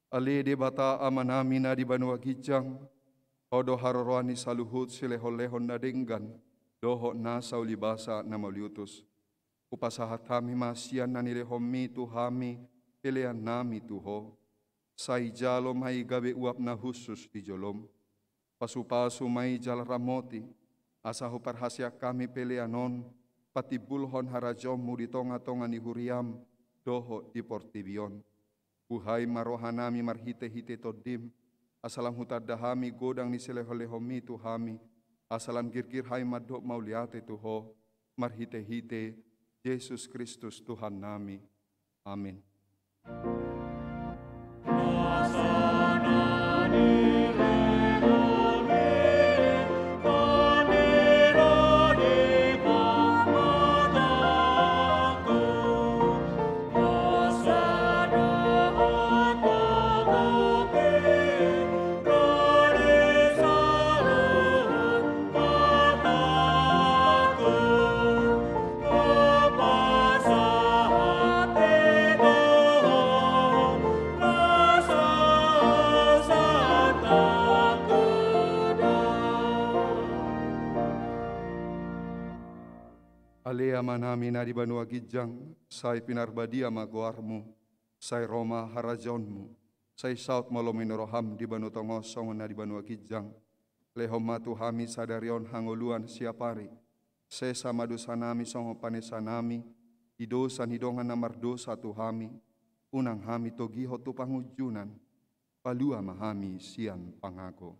Ale Debata Amanami na di banua ginjang, Ho do haroroan ni saluhut silehonlehon na denggan dohot nasa ulibasa na mauliutus. Hupasahat hami ma sian na nilehonMi tu hami peleannami tu Ho. Sai jalo ma i gabe uap na hushus di joloM. Pasupasu ma i jala ramoti, asa huparhaseang hami pelean on patimbulhon harajaonMu di tongatonga ni huriaM dohot di portibi on. Buhai ma rohanami marhitehite TondiM, asa lam hutanda hami godang ni silehonlehonMi tu hami, asa lam girgir hami mandok mauliate tu Ho, marhitehite Jesus Kristus Tuhannami. Amin. Ale Amanami na di banua ginjang, sai pinarbadia ma goarMu, sai ro ma harajaonMu, sai saut ma lomo ni rohaM di banua tonga on songon na di banua ginjang. Lehon ma tu hami sadari on hangoluan siapari. Sesa ma dosanami songon panesanami di dosa ni dongan na mardosa tu hami. Unang hami togihon tu pangunjunan. Palua ma hami sian pangago.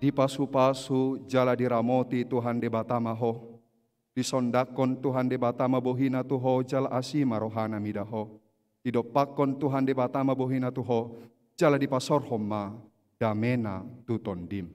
Dipasupasu jala diramoti Tuhan Debata ma ho. Disondangkon Tuhan Debata ma bohiNa tu ho jala asi ma rohaNa mida ho. Didompakkon Tuhan Debata ma bohiNa tu ho, jala dipasaorhon ma dameNa tu tondim.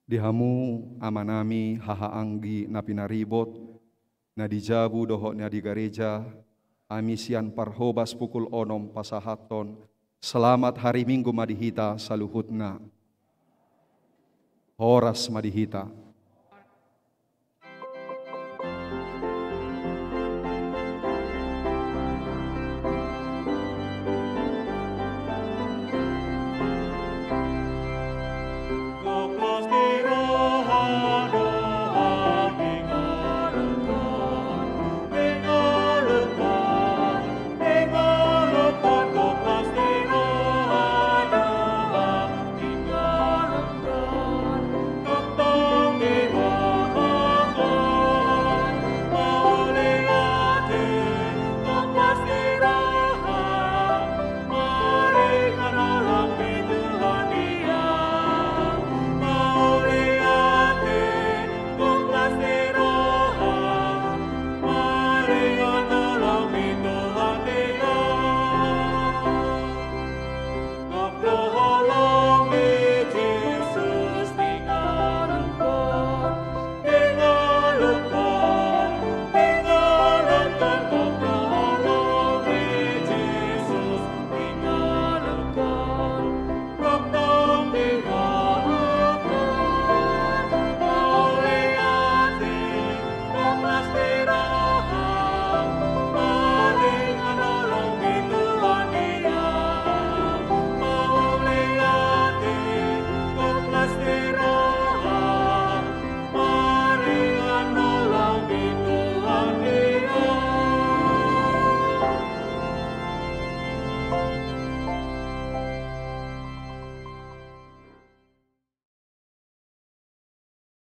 Di hamu amanami hahaanggi na pinaribot, na di jabu dohot na di gareja, hami sian parhobas pukul onom pasahathon, selamat hari Minggu ma di hita saluhutna. Horas ma di hita.